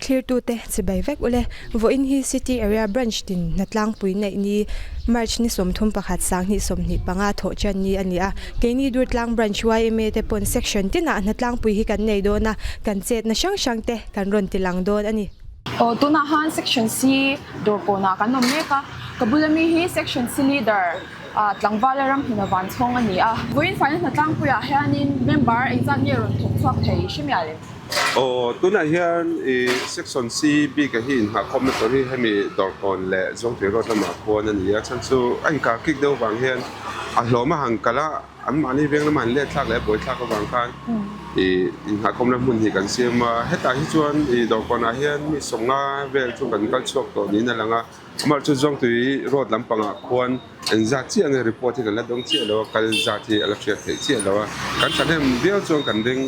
Thlirtute chibai vek ule. Vawiin hi City Area Branch tin hnatlangpui neih ni March ni 31 2025 thawh ṭan ni a ni a. Keini Durtlang Branch yma te pawn Section tinah hnatlangpui hi kan nei dawn a, kan chetna hrang hrang te kan rawn ti lang dawn a ni. Aw tunah han Section C dawr kawnah kan awm mek a, ka bula mi hi Section C Leader tlangvala ram hmun a van chhawng a ni a. Vawiin faina hnatlangpuiah hianin member engzat nge rawn thawk chhuak thei hre mial em? Aw, tunah hian i Section C bik-a hi inhahkhawmna tur hi hemi Dawrkawn leh Zawngtui Road lamah khuan a ni a, chhan chu a inkar kik deuh vang hian a hlawm a han kal a, anmahni veng lama han let thlak leh a buai thlak avang khan i inhahkhawmna hmun hi kan siam a, hetah hi chuan i Dawrkawnah hian mi 50 vel chu kan kal chhuak tawh niin a lang a. Amah chu Zawngtui road lampangah khuan engzat chiah nge report hi kan la dawng chiah lo a, kal zat hi a la hriat theih chiah lo a, kan thahnem viau chuan kan ring.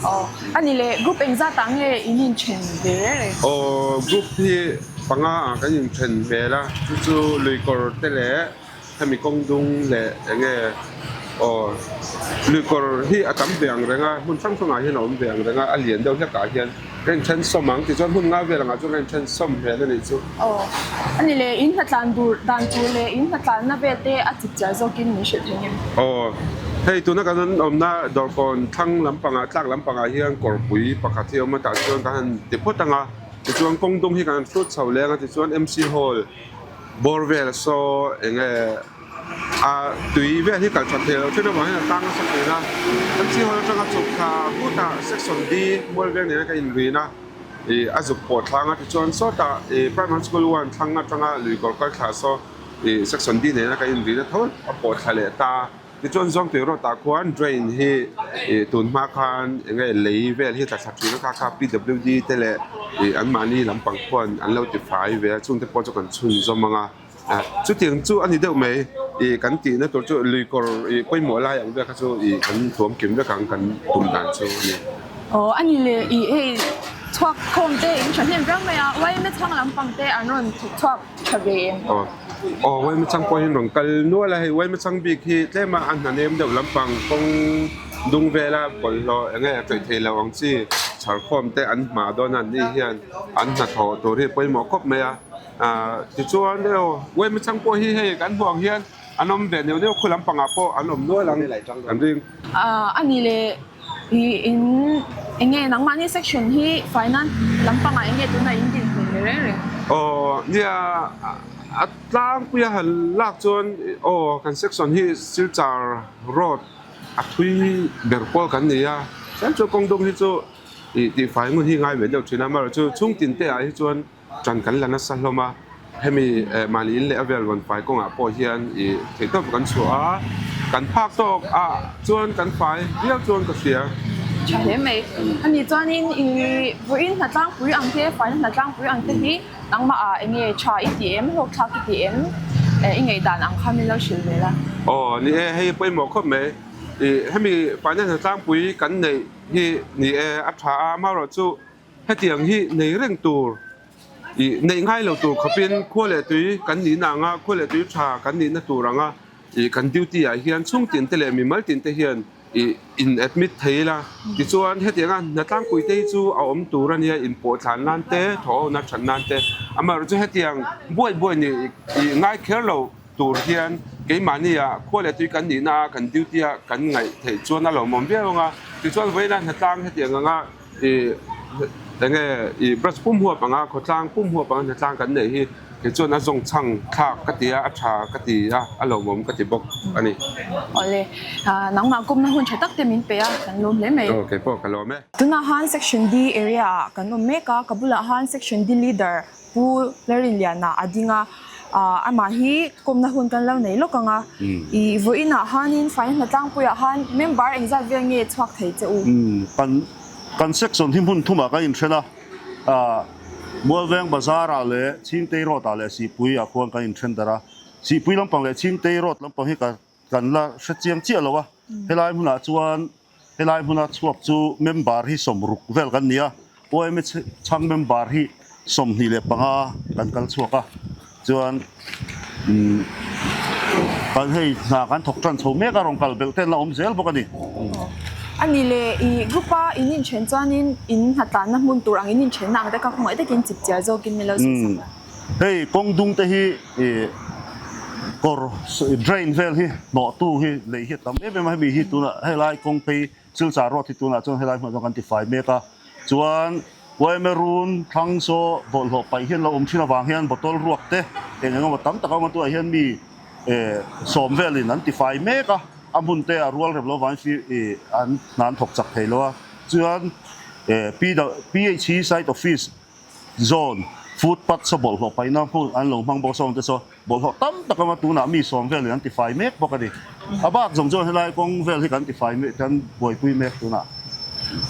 Aw, a ni le, group engzat ah nge in inthen ve reng reng? Aw, group hi panga ah kan inthen hmel a, chu chu luikawr te leh hemi kawng dung leh eng nge aw luikawr hi a tam ve ang reng a, hmun hrang hrangah hian a awm ve ang reng a, a lian deuh hlekah hian ka inthen sawm ang tichuan hmun nga vel angah chuan ka inthen sawm hmel a nih chu. Aw a ni le, in hnatlan dur dan tur leh in hnatlanna vel te a chip chiar zawkin min hrilh thei ngem? Aw hei tuna kan awmna dawrkawn thlang lampangah tlak lampangah hian kawrpui pakhat hi a awm a tah chuan kan han ti phawt ang a, tichuan kawng dung hi kan han hrut chho leng a tichuan MC Hall Bawr vel saw eng nge a tui vel hi kal that thei lo thin avang hian a tang nasa thin a, MC Hall atanga chhuk thla vutah Section D mual veng nena ka inrin a, ih a zuk pawh thlang a tichuan sawtah ih Primary School one thlang atanga luikawr kal thla saw ih Section D nena ka inrin a tho a pawh thla leh ta. Tichuan Zawngtui Road ah khuan drain hi ih tun hma khan eng nge lei vel hi tla thla thin a kha kha PWD te leh ih anmahni lampang khuan an lo ti fai ve a chungte pawh chu kan chhunzawm ang a chutiang chu a ni deuh mai ih kan tihna tur chu lui kawr ih pawimawh lai ang vel kha chu ih kan thuam kim vek ang kan tum dan chu a ni. Aw a ni le ih hei chhuak khawm te in thahnem viau mai a yma chhang lampang te an rawn thawk chhuak. tha ve em? Aw aw Waima chang pawh hian rawn kal nual a, hei Waima chang bik hi tlema a hna nem deuh lampang kawng dung vela bawlhhlawh eng nge tawih thei lo ang chi chhar khawm te an hma dawn a an ni hian an hnathawh tur hi pawimawh khawp mai a, ah tichuan aw Waima chang pawh hi hei kan hmuh ang hian an awm ve neuh neuh khu lampangah pawh an awm nual ang kan ring. Ah a ni le i in eng nge nangmahni section hi finance lampangah eng nge tunah in dinhmun ni reng reng? Aw nia a tlangpuia han lak chuan aw kan section hi Silchar road a thui ber pawl kan ni a, tlem chu kawng dawng hi chu ih tihfai ngun hi ngai ve deuh thin a, amaherawhchu chhung tin te ah hi chuan Ṭan kan la nasa hlawm a, hemi mahni in leh a vel rawn fai kawngah pawh hian ih theihtawp kan chhuah a, kan phak tawk ah chuan kan fai viau chuan ka hria. Ṭha hle mai. Ani chuanin ih vawiin hnatlangpui ang te, faina hnatlangpui ang te hi nangmah ah eng nge ṭha i ti em, hlawkthlak i ti em, i ngaihdan ang kha min lo hrilh ve la. Aw ni e, hei pawimawh khawp mai. Ih hemi faina hnatlangpui kan neih hi ni e a ṭha a, amaherawhchu Hetiang hi nei reng tur ih neih ngai lo tur khawpin khua leh tui kan nihna anga khua leh tui tha kan nihna tur anga ih kan duty ah hian chhung tin te leh mimal tin te hian ih in admit thei ila tichuan hetianga hnatlangpui te hi chu a awm tur a nia inpawh thlan nan te thawhona that nan te amaherawhchu chu hetiang buai buai nih ih ngai kher lo tur hian keimahni ah khua leh tui kan nihna a kan duty a kan ngaih theih chuan a lawmawm viau anga tichuan vawiina hnatlang hetiang anga Ih enge ih brush pum huap anga khawtlang pum huap anga hnatlang kan neih hi kei chuan a zawng chhang thlak ka ti a a tha ka ti a a lawmawm ka ti bawk a ni. Awle nangmah kumna hun tha tak te min pe a kan lawm hle mai. Aw kei pawh ka lawm e. Tunah han section D area ah kan awm mek a ka bulah han section D leader Pu Larinliana a ding a amah hi kawmna hun kan lo nei lawk ang a ih vawiinah hanin faina hnatlangpuiah han member engzat vel nge chhuak thei che u? Kan kan section hi hmun thumah kan inthen a, Mualveng Bazar ah leh Chhingtei Road ah leh Sihpui ah khuan kan inthen darh a, Sihpui lampang leh Chhingtei Road lampang hi ka kan la hre chiang chiah lo a, helai hmunah chuan Helai hmuna chhuak chu member hi 60 vel kan ni a, YMA chhang member hi 25 kan kal chhuak a, chuan kan hei hna kan thawk tan chho mek a, rawn kal belh ten la awm zel bawk a ni. A ni le, i group a in inthen chuanin in hnatlanna hmun tur ang in inthenna ang te kha khawngaih takin chip chiar zawkin min lo sawi sak a. Hei kawng dung te hi i kawr drain vel hi hnawhtu hi lei hi a tam em em a, hemi hi tunah helai kawng phei Silchar road hi tunah chuan helai hmunah chuan kan tifai mek a, chuan yma run thlang saw bawlhhlawh paih hian lo awm thin avang hian bottle ruak te eng eng emaw tam tak a awm a, tunah hian mi sawm velin an tifai mek a, a hmun te a rual rem lo avangin fi an hna an thawk chak thei lo a, chuan PHE site office Zone, footpath saw bawlhhlawh paihna hmun an lo hmang bawk a, sawng te saw bawlhhlawh tam tak a awm a, tunah mi sawm velin an tifai mek bawk a ni. A bak zawng chuan helai kawng vel hi kan tifai mek, kan buaipui mek tunah.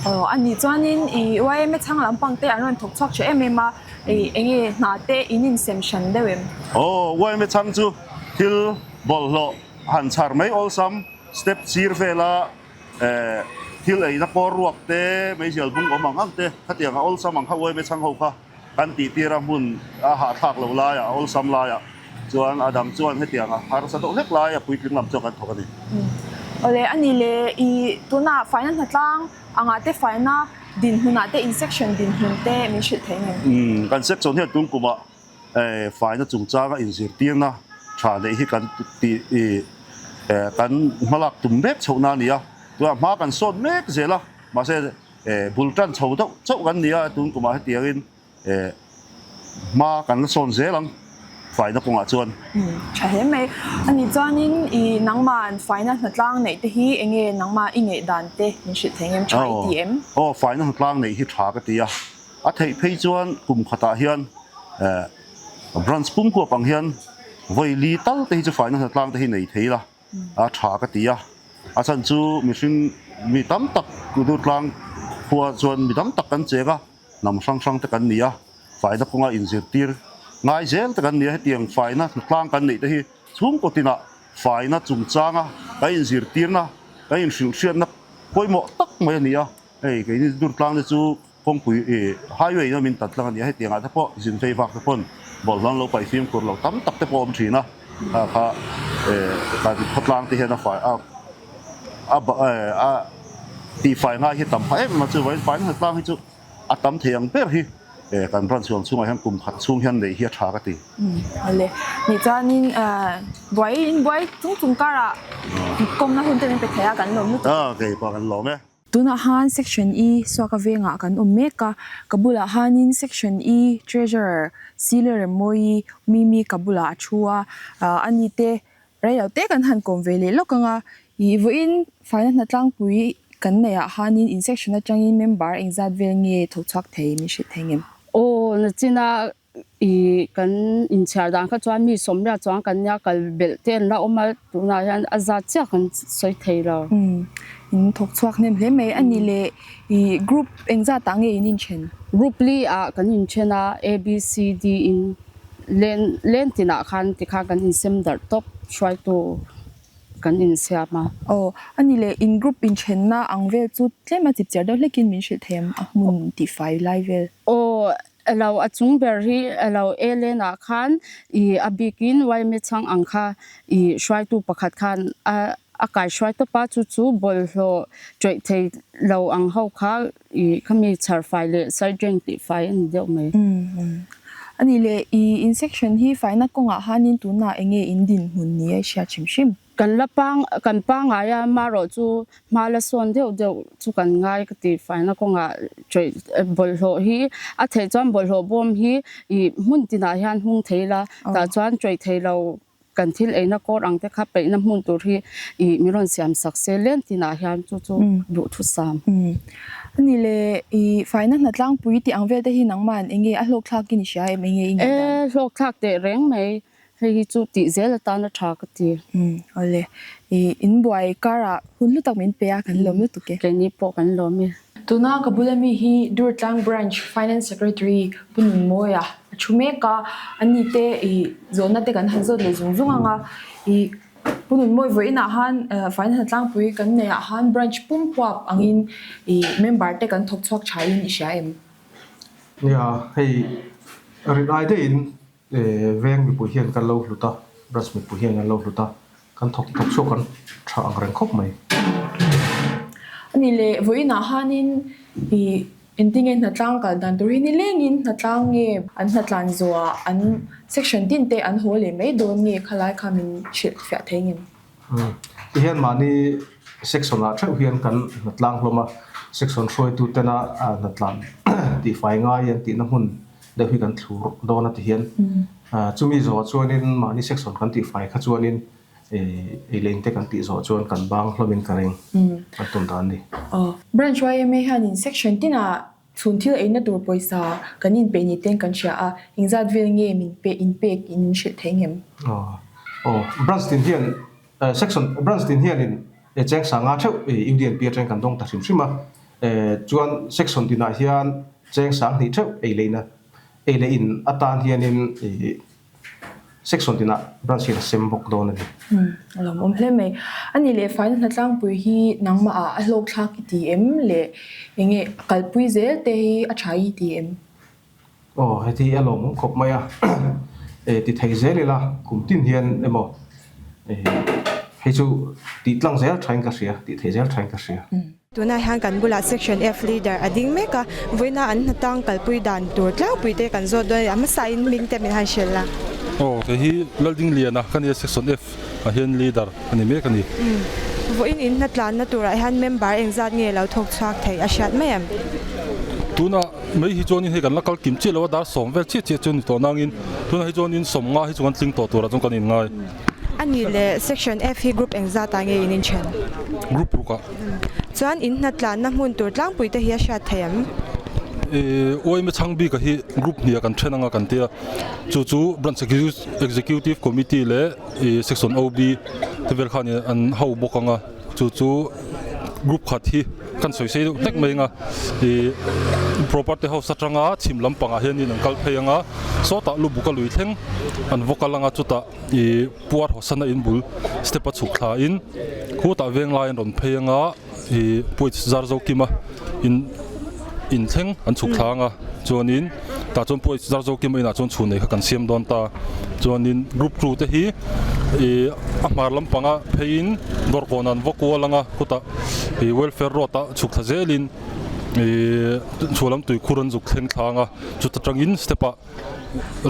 Aw, a nih chuanin i yma chhang lampang te an rawn thawk chhuak tha em em a, i enge hna te in insem hran deuh em? Aw, yma chhang chu thil bawlhhlawh han chhar mai awlsam, step sir vela Thil eina kawr ruak te, meizial bung awm ang ang te, khatiang a awlsam ang kha uaime chhang ho kha kan tih tir a hmun a hahthlak lo laiah, a awlsam laiah chuan a dang chuan hetiang a harsa deuh hlek lai a puitling lam chuan kan thawk a ni. Awle, a ni le, i tunah faina hnatlang angah te faina dinhmunah te in section dinhmun te min hrilh thei ngem? Kan section hian tun kumah Faina chungchanga inzirtirna tha neih hi kan tih kan hmalak tum mek chhohna a ni a, tunah hma kan sawt mek zel a, mahse bul tan chho deuh chauh kan ni a, tun kumah hetiangin hma kan la sawn zel ang faina kawngah chuan. Tha hle mai. A nih chuanin i nangma'n faina hnatlang neih te hi enge nangmah i ngaih dan te min hrilh thei ngem tha i ti em? Aw, faina hnatlang neih hi tha ka ti a. A theih phei chuan kum khatah hian branch pum huap ang hian vawi li tal te hi chu faina hnatlang te hi nei thei ila a tha ka ti a. A chhan chu mihring mi tam tak Durtlang khua chuan mi tam tak kan cheng a, hnam hrang hrang te kan ni a, faina kawnga inzirtir ngai zel te kan ni a, hetiang faina hnatlang kan neih te hi chhungkaw tinah faina chungchanga kan inzirtirna, kan inhrilhhriatna pawimawh tak mai a ni a. Hei keini Durtlang te chu Kawngpui i highway in a min tat tlang a ni a, hetiang ah te pawh zin phei vak te pawn bawlhhlawh an lo paih fimkhur lo tam tak te pawh a awm thin a, kha kha kan khawtlang te hian a fai a a a tihfai ngai hi tam phah em em a, chuvangin faina hnatlang hi chu a tam thei ang ber hi kan branch huang chhungah hian kum khat chhung hian neih hi a tha ka ti. Awle, nih chuanin buai in buai chung chung karah kawmna hun te min pe thei a kan lawm lutuk. A, keipawh kan lawm e. Tunah han Section E Suaka vengah kan awm mek a, ka bulah hanin Section E Treasurer Sile Remmawii Mimi ka bulah a thu a, ani te rei lo te kan han kawm ve leh lawk ang a, ih vawiin faina hnatlangpui kan neih ah hanin in section atangin member engzat vel nge tho chhuak thei min hrilh thei ngem? Aw, nachina I kan inchhiar dan kha chuan mi sawmriat chuan kan nia kal belh te an la awm a, tunah hian a zat chiah kan sawi thei lo. Umm, in thawk chhuak hnem hle mai. A ni leh i group engzat ah nge in inthen? Group li ah kan inthen a, A, B, C, D in len len tinah khan tikhan kan insem darh tawp hruaitu. Kan insiam a. Aw, a ni leh in group inthenna ang vel chu tlem a chipchiar deuh hlekin min hrilh thei em a hmun tihfai lai vel? Aw, elo a chung ber hi elo Ellen ah khan i a bikin yma chhang ang kha i hruaitu pakhat khan a a kai hruai tawp a, chu chu bawlhhlawh tawih thei lo ang ho kha i khami chhar fai leh side drain tihfai a ni deuh mai. A ni leh, i in section hi faina kawngah hanin tunah enge in dinhmun ni a i hriat hrim hrim? Kan la pang, kan pangngai a, marawh chu hma la sawn deuh deuh chu kan ngai ka ti. Faina kawngah tawih bawlhhlawh hi a theih chuan bawlhhlawh bawm hi i hmun tinah hian hung thei ila, tah chuan tawih thei lo Kan thil eina kawr ang te kha peihna hmun tur hi i min rawn siam sak se len tinah hian chu chu duhthusam. A ni le, i faina hnatlangpui tih ang vel te hi nangman enge a hlawkthlak in i hria em enge i ngaih dan? E, hlawkthlak teh reng mai, hei hi chu tih zel atan a tha ka ti. Awle, i inbuai karah hun hlu tak min pe a, kan lawm lutuk e. Keini pawh kan lawm e. Tuna ka bula mi hi Durtlang Branch Finance Secretary Pu Nunmawia a thu mek a, ani te ih zawhna te kan han zawt leh zung zung ang a, ih Pu Nunmawi vawiinah han Finance tlangpui kan neih ah han Branch pum huap angin ih member te kan thawk chhuak tha in i hria em? Nia, hei rin ai daihin veng mipui hian kan lo hlut a, Branch mipui hian kan lo hlut a, Kan thawk thawk chhuak kan tha ang reng khawp mai. Ani leh vawiinah hanin ih engtinge hnatlang kal dan tur hi nilengin hnatlang nge an hnatlan zawhah an section tin te an haw leh mai dawn nge khalai kha min hrilh fiah thei ngem? Tihian mahni section ah theuh hian kan hnatlang hlawm a, section hruaitu tena hnatlan tihfai ngai an tihna hmun deuh hi kan thlur dawn a tihian chumi zawhah chuanin mahni section kan tihfai kha chuanin Ei leh in te kan tih zawh chuan kan bang hlawmin ka ring kan tum dan a ni. Branch yma hianin section tinah chhun thil eina tur pawisa kan inpe ni ten kan hria a, engzat vel nge min pe inpek in min hrilh thei ngem? Aw, branch tin hian section branch tin hianin cheng sanga theuh UDNP atangin kan dawng ta hrim hrim a, chuan section tinah hian cheng sanghnih theuh ei leina ei leh in atan hianin Section tinah branch hian a sem bawk dawn a ni. A lawmawm hle mai. A nih leh faina hnatlangpui hi nangmah ah a hlawk thlak i ti em le enge a kalpui zel te hi a tha i ti em? Aw heti a lawmawm khawp mai a, e ti thei zel ila kum tin hian emaw e hei chu tih tlang zel thain ka hria, tih thei zel thain ka hria. Tunah hian kan bulah Section F Leader a ding mek a, vawiina an hnatang kalpui dan tur tlangpui te kan zawt dawn a ni. A hmasain hming te min han hrilh a. Aw, kei hi Laldingliana ka nia Section F ah hian Leader a ni mek a ni. Vawiin in hnatlanna turah hian member engzat nge lo thawk chhuak theih a hriat mai em? Tunah mai hi chuanin hei kan la kal kim chiah lo a, dar sawm vel chiah chiah chu a ni tawh nangin tunah hi chuanin sawmnga hi chu kan tling tawh turah chuan kan inngai. A nih leh Section F hi group engzatah nge in inthen? Group rukah. Chuan in hnatlanna hmun tur tlangpui te hi a hriat thei em? Uaime chhang bika hi group hniah kan then anga kan tia, chu chu Branch Executive Committee leh Section OB te vel khan an ho bawk anga, chu chu group khat hi kan sawi sei deuh hlek mai anga, Property House atanga chhim lampangah hianin an kal phei anga, sawtah Lubuka lui thleng an va kal anga chutah. I puar hawsana in bul step a chhuk thla in khutah veng lai an rawn phei anga i puaih zar zo kima in in thleng an chhuk thla anga chuanin tah chuan puaih zar zo kima inah chuan chhun nei kha kan siam dawn ta chuanin group two te hi i a hmar lampanga pheiin dawr kawn an va kual anga khutah i welfare road ah chhuk thla zelin i chhuah lam tuikhur an zuk thleng thla anga chuta tangin step ah.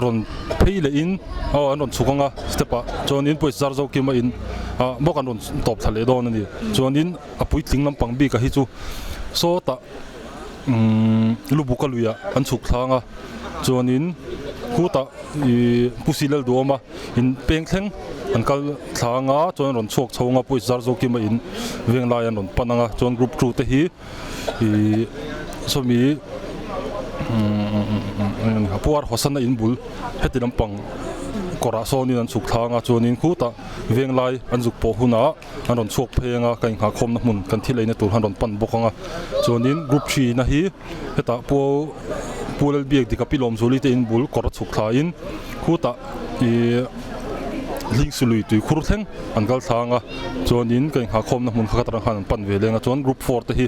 rawn phei leh in aw an rawn chhuk ang a step ah chuanin pawisa zar zo kim a in ah bawk an rawn tawp thla leh dawn a ni chuanin a puitling lampang bik a hi chu sawtah umm lubuka lui ah an chhuk thlang a chuanin khutah ihh pu silal duhawm a in peng thleng an kal thlang a chuan an rawn chhuak chho ang a pawisa zar zo kim a in veng lai an rawn pan ang a chuan group two te hi. Ih sawmi puar hawsana in bul heti lampang kawrah sawnin an chhuk thlang a chuanin khutah venglai an zuk pawh hunah an rawn chhuak phei anga ka inghahkhawmna hmun kan thil eina tur han rawn pan bawk anga chuanin group hrina hi hetah pu pu Lalbiak dika pi Lawmzuli te in bul kawr a chhuk thlain khutah ih Hlingsului tui khur thleng an kal thlang a chuanin ka inghahkhawmna hmun kha atang khan an pan ve leng a chuan group four te hi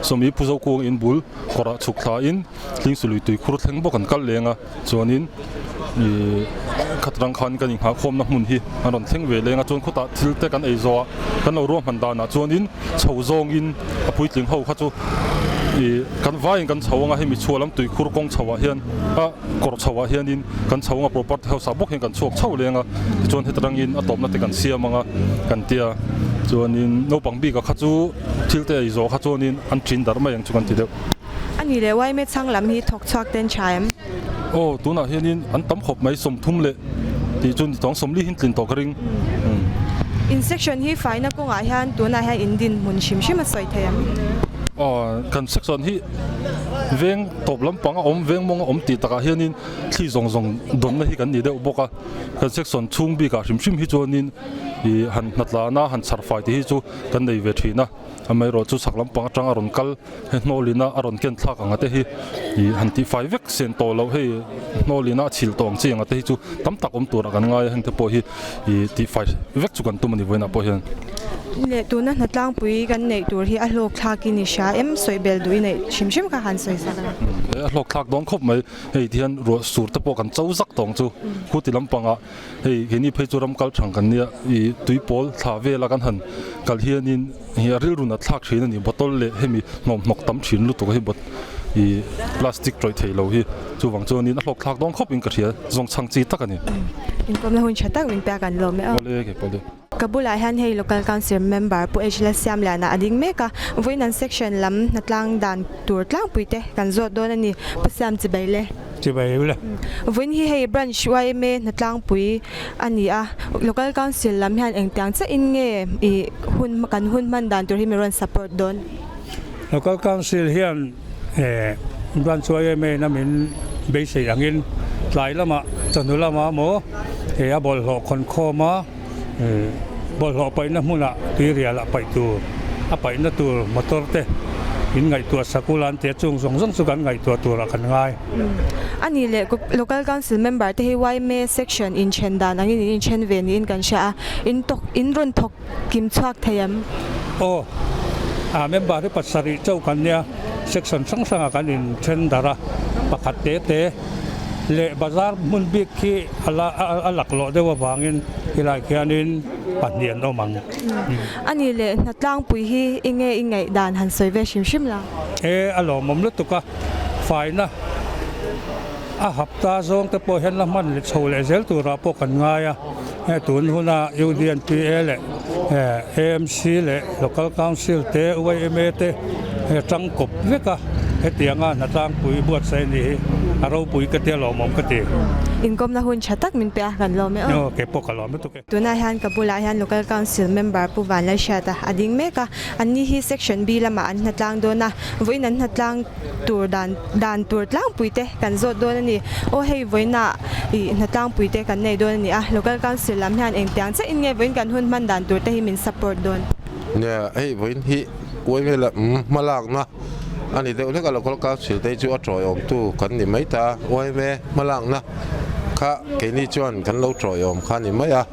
sawmi Phuzo kuang in bul kawrah chhuk thlain Hlingsului tui khur thleng bawk an kal leng a chuanin ih khat rang khan kan inghahkhawmna hmun hi an rawn thleng ve leng a chuan khawtah thil te kan ei zawh a kan lo ruahman danah chuanin chho zawngin a puitling ho kha chu ih kan vaiin kan chho anga hemi chhuah lam tui khur kawng chho ah hian a kawr chho ah hianin kan chho anga property house ah bawk hian kan chhuak chho leng a tichuan heta rangin a tawpna te kan siam anga kan tia chuanin naupang bik ah kha chu thil te ei zawh kha chuanin an ṭin darh mai ang chu kan ti deuh. A ni leh Uaime chhang lam hi thawk chhuak ten tha em? Aw tunah hianin an tam khawp mai 30 leh tih chu ni tawng 40 hin tlin tawh ka ring. In section hi faina kawngah hian tunah hian in dinhmun hrim hrim a sawi thei em? Aw kan section hi veng tawp lampang a awm veng mawng a awm tih takah hianin thli zawng zawng dawnna hi kan ni deuh bawk a kan section chhung bikah hrim hrim hi chuanin ih han hnatlana han chhar fai te hi chu kan nei ve thin a amaherawhchu chhak lampang atanga rawn kal He hnawlina a rawn ken thlak anga te hi ih han tih fai vek sen tawh loh hei hnawlina a chhilh tawh ang chi anga te hi chu tam tak awm turah kan ngai a heng te pawh hi ih tih fai vek chu kan tum a ni vawiinah pawh hian. Leh tuna hnatlangpui kan neih tur hi a hlawk thlak in i hria em? Sawi bel duh i neih hrim hrim kha han sawi sak a. A hlawk thlak dawn khawp mai. Hei tihian ruah sur te pawh kan cho zak tawng chu khuti lampangah hei keini phei chu ram kal thang kan nia ih tui pawl thla vela kan han kal hianin hi a rilru nat thlak thin a ni bottle leh hemi hnawm hnawk tam thin lutuk hi bot ih plastic tawih thei lo hi chuvang chuanin a hlawk thlak dawn khawp in ka hria zawng chhang chi tak a ni. Inkawmna hun tha tak min pek an lawm e aw. Awle kei pawh le. Ka bulah hian hei Local Council member Pu H Lalsiamliana a ding mek a, vawiin an section lam hnatlang dan tur tlangpui te kan zawt dawn a ni. Pu Siam chibai le. Chibai u le. Vawiin hi hei Branch yma hnatlangpui a ni a, Local Council lam hian engtiang chiah in nge i hun kan hun hman dan tur hi mi rawn support dawn? Local Council hian Branch yma in a min beisei angin tlai lamah chawhnu lamah maw a bawlhhlawh khawn khawm a, Bawlhhlawh paihna hmunah tuirialah paih tur, a paihna tur motor te in ngaihtuah sak ula an ti a, chung zawng zawng chu kan ngaihtuah turah kan ngai. A nih leh Local Council member te hi yma section inthen dan angin in inthen ve niin kan hria a, in tawk in rawn thawk kim chhuak thei em? Aw, a member hi pasarih chauh kan nia, section hrang hrangah kan inthen darh a, pakhat te te. Leh bazar hmun bik khi a la a laklawh deuh avangin helai khianin pahnih an awm ang. A nih leh hnatlangpui hi i nge i ngaih dan han sawi ve hrim hrim la? E, a lawmawm lutuk a, faina a hapta zawng te pawh hian la hman leh chho leh zel turah pawh kan ngai a, he tun huna UDNPA leh AMC leh Local Council te YMA te he tangkawp vek a, hetianga hnatlangpui buatsaih a nih hi a ropui ka ti a lawmawm ka ti. Inkawmna hun tha tak min pe a, kan lawm e aw. Aw, keipawh ka lawm lutuk e. Tunah hian ka bulah hian Local Council member Pu Vanlalhriata a ding mek a, anni hi Section B lamah an hnatlang dawn a, vawiin an hnatlang tur dan dan tur tlangpui te kan zawt dawn a ni. Aw hei vawiinah ih hnatlangpui te kan nei dawn a ni a, Local Council lam hian engtiang chiah in nge vawiin kan hun hman dan tur te hi min support dawn? Nia, hei vawiin hi Uaimela hmalakna a ni deuh hlek a, Local Council te hi chu a tawiawmtu kan ni mai ta, Uaime hmalakna kha keini chuan kan lo tawiawm kha a ni mai a,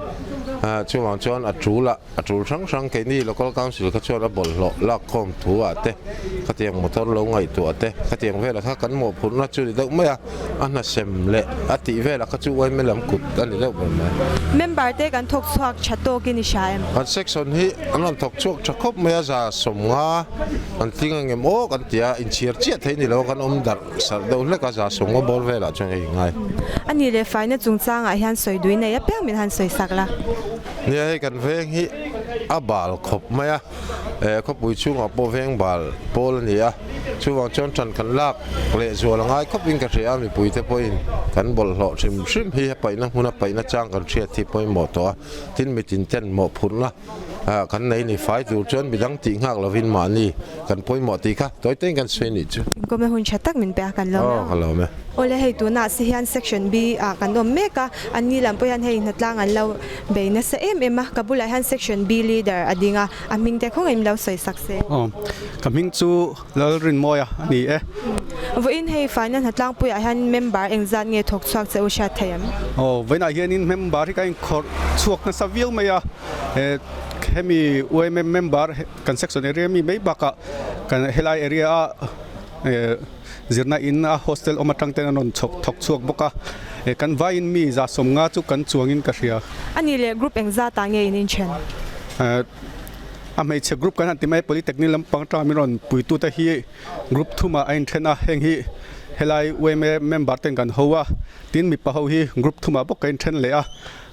chuvang chuan a tul a, a tul hrang hrang keini Local Council kha chuan a bawlhhlawh lakkhawm thu ah te, khatiang motor lo ngaihtuah te, khatiang velah kha kan mawhphurhna chu ni deuh mai a, a hna sem leh a tih velah kha chu yma lam kut a ni deuh ber mai. Member te kan thawk chhuak tha tawkin i hria em? Kan section hi an rawn thawk chhuak tha khawp mai a, za 50 an tling ang em aw kan ti a, inchhir chiah thei ni lo a kan awm darh sarh deuh hlek a, za 50 bawr velah chuan hei ngai. A nih leh faina chungchangah hian sawi dui nei apiang min han sawi sak la. Nia hei kan veng hi a bal khawp mai a. Khawpui chhungah pawh veng bal pawl a ni a, chuvang chuan ṭan kan lak leh zual a ngai khawpin ka hria a, mipuite pawhin kan bawlhhlawh hrim hrim hi a paihna hmuna paihna chang kan hriat hi pawimawh tawh a, tin mitin ten mawhphurhna kan nei ni fai tur chuan midang tih nghak lovin mahni kan pawimawh tih kha tawi tein kan sawi nih chu. Inkawmna hun tha tak min pe a, kan lawm e aw. Aw, ka lawm e. Awle hei tunah si hian section B ah kan awm mek a, anni lam pawh hian hei hnatlang an lo Bei nasa em em a, ka bulah hian Section B leader a ding a, a hming te khawngaih min lo sawi sak se. Aw, ka hming chu Lalrinmawia a ni e. Vawiin hei faina hnatlangpuiah hian member engzat nge thawk chhuak che u hriat thei em? Aw, vawiinah hianin member hi ka inkhawrh chhuak nasa viau mai a, hemi UMM member kan section area mi mai bakah kan helai area a Zirna in a hostel awm atang ten an rawn chhawk thawk chhuak bawk a, eh kan vaiin mi 150 chu kan chuangin ka hria. A nih leh group engzat ah nge in inthen? Eh a hmeichhe group kan han ti mai Polytechnic lampang atanga min rawn puitu te hi group thumah a inthen a, heng hi helai yma member ten kan ho a, tin mipa ho hi group thumah bawk ka inthen leh a,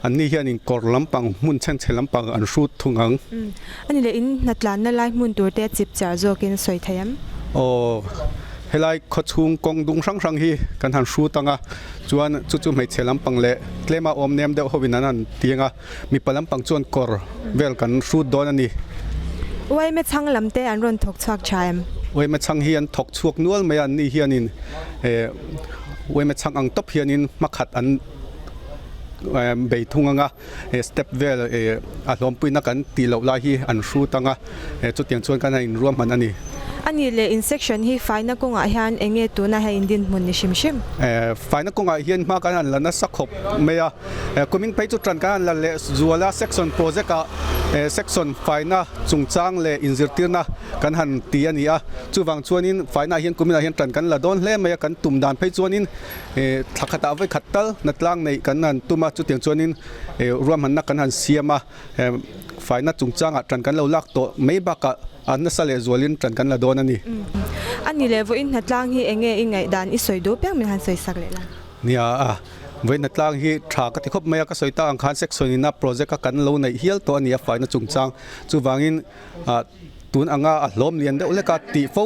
anni hianin kawr lampang hmun chhenchhe lampang an hrut thung ang. A ni leh in hnatlanna lai hmun tur te chip char zawkin sawi thei em? Aw, helai khawchhung kawng dung hrang hrang hi kan han hrut ang a, chuan chu chu hmeichhe lampang leh tlema awm nem deuh hovin an han tiang a, mipa lampang chuan kawr vel kan hrut dawn a ni. Uaime chhang lam te an rawn thawk chhuak tha em? Uaime chhang hi an thawk chhuak nual mai a, anni hianin uaime chhang ang tawp hianin hmakhat an bei thung ang a. He step vel a hlawmpuina kan tih loh lai hi an hrut ang a, chutiang chuan kan han inruam hman a ni. A nih leh in section hi faina kawngah hian eng nge tuna hian in dinhmun ni hrim hrim? Faina kawngah hian hma kan han la nasa khawp mai a, kumin phei chu tan kan han la leh zual a, section project ah Section faina chungchang leh inzirtirna kan han ti a ni a, chuvang chuanin faina hian kuminah hian tan kan la dawn hle mai a, kan tum dan phei chuanin thla khatah vawi khat tal hnatlang neih kan han tum a, chutiang chuanin ruahmanna kan han siam a, faina chungchangah tan kan lo lak tawh mai bakah a nasa leh zualin tan kan la dawn a ni. A ni leh vawiin hnatlang hi eng nge i ngaihdan i sawi duh piang min han sawi sak leh la? Nia a. Vawiin hnatlang hi tha ka ti khawp mai a, ka sawi tak ang khan section ina project a kan lo neih hial tawh a ni a faina chungchang. Chuvangin ah tun anga a hlawm lian deuh lek a tih fo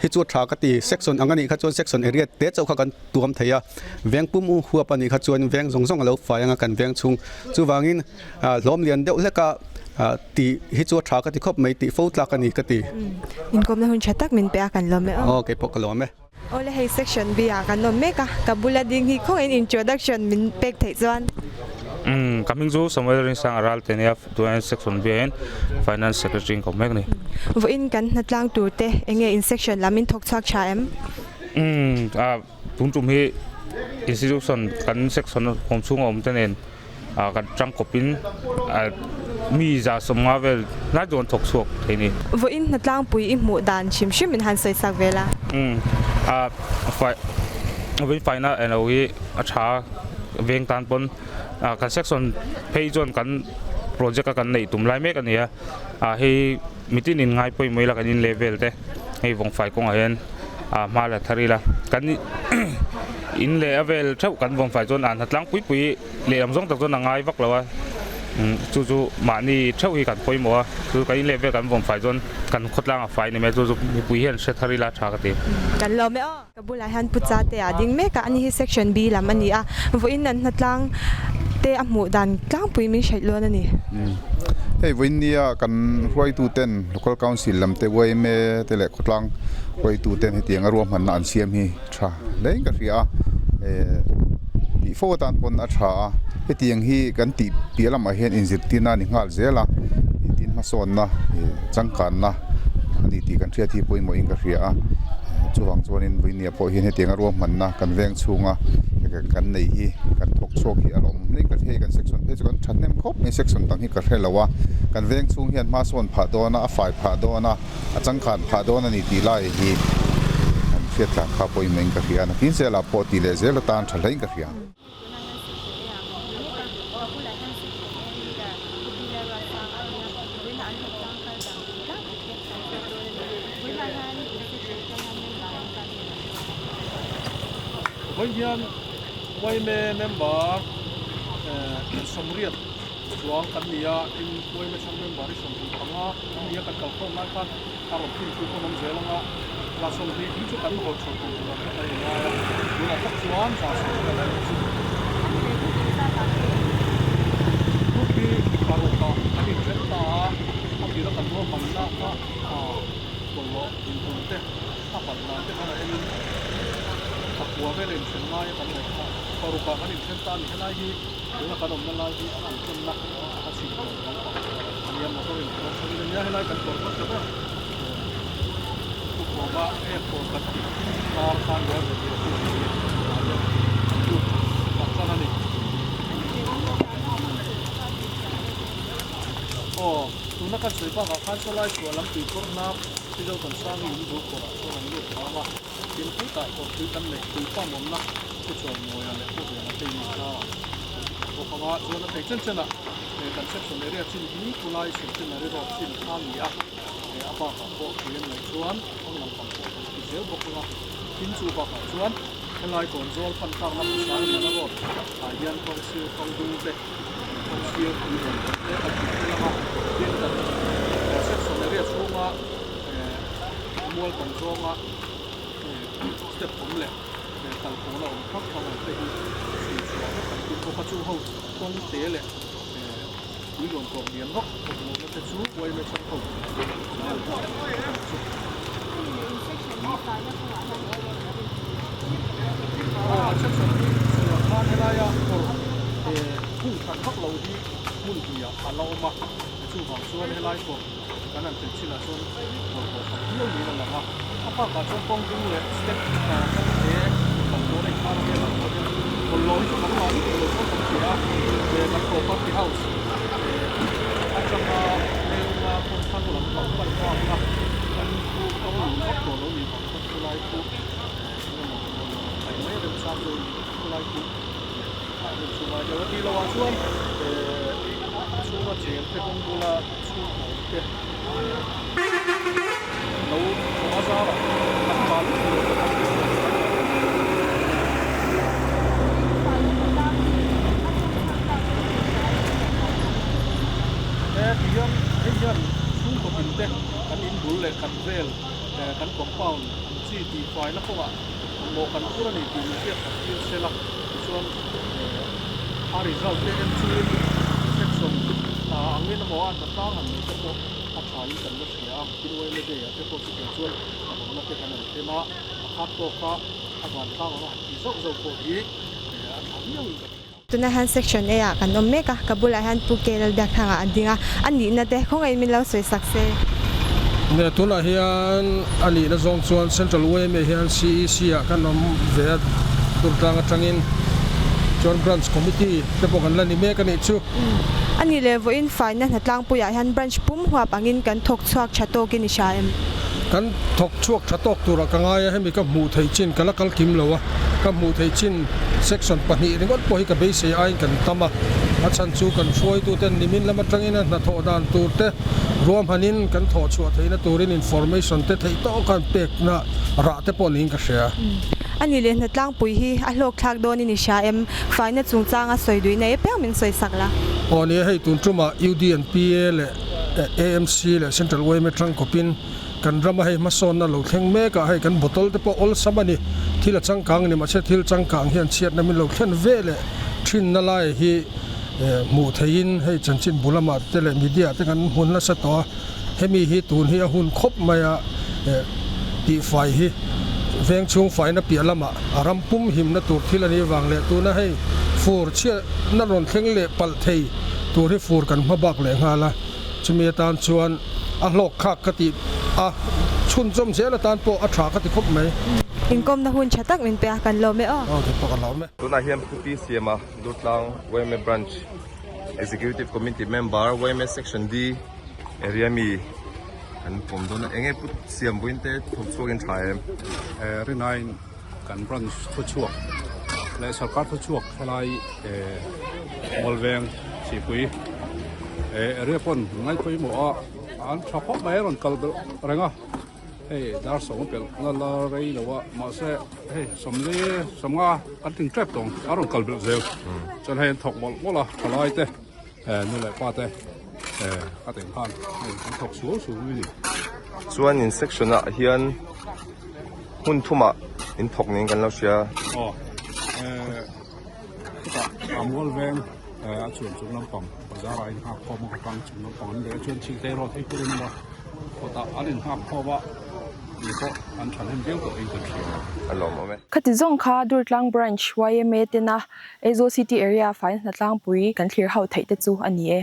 hi chu a tha ka ti. Section ang a nih kha chuan section area te chauh kha kan tuam thei a, veng pum huap a nih kha chuan veng zawng zawng a lo fai anga kan veng chhung. Chuvangin ah hlawm lian deuh lek a ah tih hi chu a tha ka ti khawp mai tih fo tlak a ni ka ti. Inkawmna hun tha tak min pe a kan lawm e aw. Aw keipawh ka lawm e. Awle hei section B ah kan awm mek a, ka bula ding hi khawngin introduction min pek theih chuan. Umm ka hming chu Samuel Rinsang a ral te nia tunah hian section B ah hian finance secretary in ka awm mek a ni. Vawiin kan hnatlang tur te enge in section lam in thawk chhuak tha em? Umm ah tun tum hi institution kan section awm chhung a awm te nen ah kan tangkawp in ah mi 150 vel hnai chu an thawk chhuak thei a ni. Vawiin hnatlangpui i hmuh dan hrim hrim in han sawi sak vel a. Umm ah fai vawiin faina eng lo hi a tha veng tan pawn ah kan section phei chuan kan project a kan neih tum lai mek a ni a ah hei mitin in ngai pawimawh ila kan in leh vel te hei vawngfai kawngah hian ah hma la thar ila kan in leh a vel theuh kan vawngfai chuan ah hnatlang pui pui lehlam zawng tak chuan a ngai vak lo a chu chu mahni theuh hi kan pawimawh a chu kan in leh vel kan vawngfai chuan kan khawtlang a fai ni mai chu chu mipui hian hre thar ila tha ka ti. Kan lawm e aw. Ka bulah hian Pu Chate a ding mek a, ani hi section B lam a ni a, vawiin an hnatlang te a hmuh dan tlangpui min hraih lawn a ni. Hei vawiin nia kan hruaitu ten Local Council lam te yma te leh khawtlang hruaitu ten hetiang a ruahmanna an siam hi tha hle in ka hria a, tih fo atan pawn a tha a, hetiang hi kan tih piah lamah hian inzirtirna a ni nghal zel a, tin hmasawnna changkanna a ni tih kan hriat hi pawimawh in ka hria a, chuvang chuanin Vawinia pawh hian hetianga ruahmanna kan veng chhunga kan nei hi kan thawk chhuak hi a lawm hle ka hria kan section phei chu kan thahnem khawp mai section dang hi ka hre lo a, kan veng chhung hian hmasawn phah dawn a, a fai phah dawn a. A changkhan phah dawn a ni tih lai hi an hriat tlan kha pawimawh in ka hria a, nakin zelah pawh tih leh zel atan tha hlein ka hria. Vawiin hian yma member sawmriat chuang kan ni a, tin yma chhang member hi 25 nia kan kal khawm lai khan a rawn fin chu pawn awm zel ang a, za 20 hi chu kan haw chho tur tur ang kha kan inngai a, tunah tak chuan za 20 a ni chu. Group hi parukah kan inthen ta a, a tira kan ruahmanna kha bawlhhlawh inhmun te a hman dan te khan a enin pakua vel a inthen ngai a kan ngaih kha parukah kan inthen ta a ni. Helai hi tuna kan awmna lai hi a inṭanna a chhim tawh lampang a nia, motor in kawng chhawng in a nia, helai kan kawr hmasa ber thukhawma airport kan tih kar khan rual ve tih a chu ni ah hian an lut tak tan a ni. Aw, tuna kan sawi bakah khan sawlai chhuah lam tuikhur hnap Mizo Tawnsang in bul kawrah chuan an lut vang a, tin putah kawrpui kan neih tui pamawmna Thuchuan Mawia leh Pu Vena te in kha bawk anga chuan a thei chen chen a, he kan section area chin hi khulai centenary road chin kha a ni a, he a bakah pawh tui an ngaih chuan kawng lampang pawh kan ti zel bawk anga, tin chu bakah chuan helai kawnzawl pan tlakna hmasa Liana road ah hian kawng sir kawng dung te kawng sir tui rawn awm te kan ti tel anga, tin kan section area chhunga mual kan zawnga step awm leh. Kal pawl a awm hrang hrang ang te hi chhui chhuah vek an tum bawk a, chung ho kawng te leh tui luan kawr lian vak awm lohna te chu yma chhang ho chu. Aw an section hi chhuah khan helaia kawr hung that vak lo hi hmun hnih ah a la awm a, chuvang chuan helai kawr kan han tel chinah chuan bawlhhlawh tam viau niin a lang a, a bakah chuan kawng dung leh step kawng te kan dawn a inkhar velah pawh hian bawlhhlawh hi chu kan mahni tih loh chuan kan hria a, kan property house atanga. lampang pan bakna kan khu kawng lung vak tawh lo nih vang khan khulai khu eng emaw bawlhhlawh paih mai remchang deuh a nih khulai khu ah rem chu ngai deuh a tih loh ah chuan eh a chhunga cheng te kawng bula chhungkaw awm te lo thawh a zar ah an bal lutuk lo bawk a tih loh chuan He ti hian hei hian chhungkaw tin te kan in bul leh kan vel kan compound ang chi tih faina kawngah mawh kan phur a ni tih min hriat khat tir se la tichuan a result te en chungin section angin emaw a hnatlang han neih te pawh a tha in kan la hria a tin yma day ah te pawh chutiang chuan a hawngna te kan han thlen a a khat tawk a a vantlang anga han tih zauh zauh pawh hi a tha viau in ka hria. Tunah hian Section A ah kan awm mek a, ka bulah hian Pu K Lalbiakthanga a ding a, a nihna te khawngaih min lo sawi sak se. Nia, tunah hian a nihna zawng chuan Central yma hian CEC ah kan awm ve a, Durtlang atangin chuan Branch Committee te pawh kan la ni mek a nih chu. A nih leh vawiin faina hnatlangpuiah hian Branch pum huap angin kan thawk chhuak tha tawkin i hria em? Kan thawk chhuak tha tawk turah ka ngai a, hemi ka hmuh theih chin ka la kal kim lo a, ka hmuh theih chin section pahnih ringawt pawh hi ka beisei aiin kan tam a, a chhan chu kan hruaituten nimin lam atangin a hnathawh dan tur te ruahmanin kan thawh chhuah theihna turin information te theih tawka an pekna rah te pawh niin ka hria. A nih leh hnatlangpui hi a hlawk thlak dawnin i hria em? Faina chungchanga sawi duihna e piang min sawi sak la. Aw nia, hei tun tumah UDNPA leh AMC leh Central yma tangkawpin Kan rama hei hmasawnna lo thleng mek ah hei kan bottle te pawh awlsam a ni. Thil a changkang a ni mahse thil changkang hian chhiatna min lo thlen ve leh thinna lai hi hmuh theihin hei chanchin bu lamah te leh media te kan hmun nasa tawh a. Hemi hi tun hi a hun khawp mai a tihfai hi veng chhung faina piah lamah a ram pum himna tur thil a nih vang leh tuna hei fur chhiatna rawn thleng leh palh thei tur hi fur kan hma bak leh nghal a. Chumi atan chuan a hlawk khak ka tih a, chhunchawm zel atan pawh a tha ka ti khawp mai. Inkawmna hun tha tak min pe a, kan lawm e aw. Aw, kei pawh ka lawm e. Tunah hian Pu Pi Siama Durtlang yma Branch Executive Committee Member yma Section D area mi kan pawm dawn a, enge Pu Siam vawiin te thawk chhuakin tha em? Rinain kan branch thuchhuak leh sarkar thuchhuak helai Mualveng Sihpui area pawn ngai pawimawh a an tha khawp mai a rawn kal belh reng a hei dar sawm a pelh na la rei lo a mahse hei sawmli sawmnga kan tling tep tawng a rawn kal belh zel chuan hei an thawk mawlh mawlh a thalai te nu leh pa te a teng khan hei an thawk suau suau mai a ni. Chuan in section ah hian. Hmun thumah in thawk niin kan lo hria. Aw, eh, chutah a mual veng eh a chuan chung lampang bazar ah a inghak khawm a, ka tang chung lampang an leh a chuan Chhingte road hei pawh in awm a, kawtah an inghak khawm a, ni pawh an thahnem viau tawh in kan hria. A lawmawm e. Khati zawng kha Durtlang Branch yma tena Aizawl City Area faina hnatlangpui kan thlir ho theih te chu a ni e.